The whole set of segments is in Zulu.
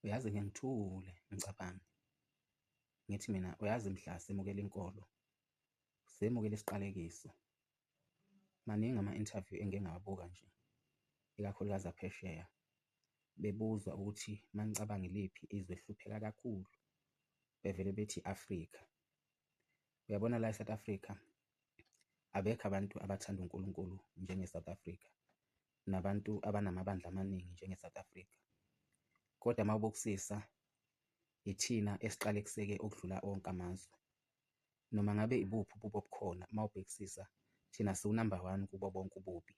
Uyazi ngike ngithule ngicabange, ngithi mina uyazi mhla semukela inkolo, semukela isiqalekiso. Maningi ama-interview engike ngawabuka nje, ikakhulukazi aphesheya, bebuzwa ukuthi uma nicabanga iliphi izwe elihlupheka kakhulu, bevele bethi i-Afrika. Uyabona la e-South Africa, abekho abantu abathanda uNkulunkulu njenge-South Africa, nabantu abanamabandla amaningi njenge-South Africa. Kodwa uma ubukusisa ithina esiqalekiseke okudlula onke amazwe. Noma ngabe ibuphi ububi obukhona, uma ubhekisisa thina siwu-number one kubo bonke ububi.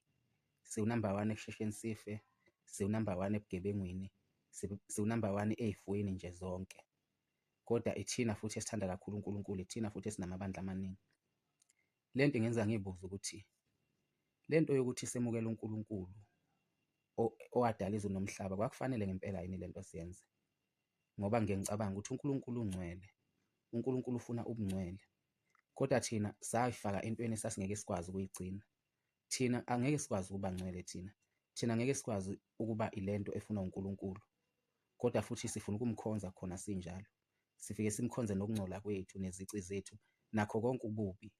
Siwu-number one ekushesheni sife, siwu-number one ebugebengwini, siwu-number one ey'fweni nje zonke. Kodwa ithina futhi esithanda kakhulu uNkulunkulu, ithina futhi esinamabandla amaningi. Le nto ingenza ngiyibuze ukuthi le nto yokuthi semukele uNkulunkulu owadala izulu nomhlaba kwakufanele ngempela yini le nto siyenze? Ngoba ngike ngicabanga ukuthi uNkulunkulu ungcwele, uNkulunkulu ufuna ubungcwele. Kodwa thina sayifaka entweni esasingeke sikwazi ukuyigcina. Thina angeke sikwazi ukuba ngcwele thina. Thina ngeke sikwazi ukuba ilento efunwa uNkulunkulu. Kodwa futhi sifuna ukumkhonza khona sinjalo. Sifike simkhonze nokungcola kwethu nezici zethu nakho konke ububi.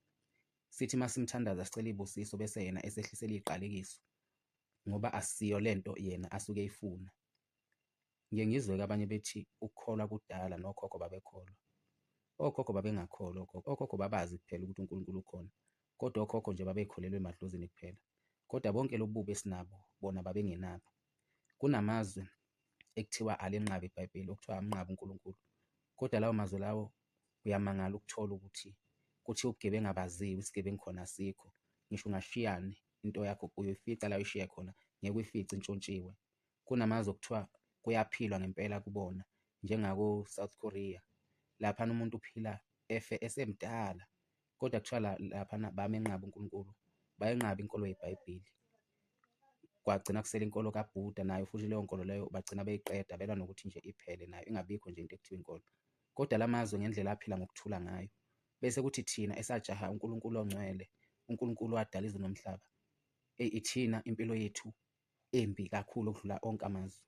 Sithi uma simthandaza sicela ibusiso bese yena esehlisela iziqalekiso ngoba asiyo lento yena asuke eyifuna. Ngiye ngizwe-ke abanye bethi ukukholwa kudala nokhokho babekholwa. Okhokho babengakholwa okhokho. Okhokho babazi kuphela ukuthi uNkulunkulu ukhona. Kodwa okhokho nje babekholelwa emadlozini kuphela. Kodwa bonke lobu bubi esinabo bona babengenabo. Kunamazwe ekuthiwa alenqaba iBhayibheli, okuthiwa amnqaba uNkulunkulu. Kodwa lawo mazwe lawo uyamangala ukuthola ukuthi kuthiwa ubugebengu abaziwa, isigebengu khona asikho. Ngisho ungashiyani into yakho uyoyifica la oyishiye khona, ngeke uyifice intshontshiwe. Kunamazwe okuthiwa kuyaphilwa ngempela kubona njengako-South Korea. Laphana umuntu uphila efe esemdala kodwa kuthiwa laphana bamenqaba uNkulunkulu, bayenqaba inkolo yeBhayibheli. Kwagcina kusele inkolo kaBuddha nayo futhi leyo nkolo leyo bagcina beyiqeda belwa nokuthi nje iphele nayo ingabikho nje into ekuthiwa inkolo. Kodwa la mazwe ngendlela aphila ngokuthula ngayo bese kuthi thina esajaha uNkulunkulu ongcwele, uNkulunkulu owadala izulu nomhlaba, eyi ithina impilo yethu embi kakhulu okudlula onke amazwe.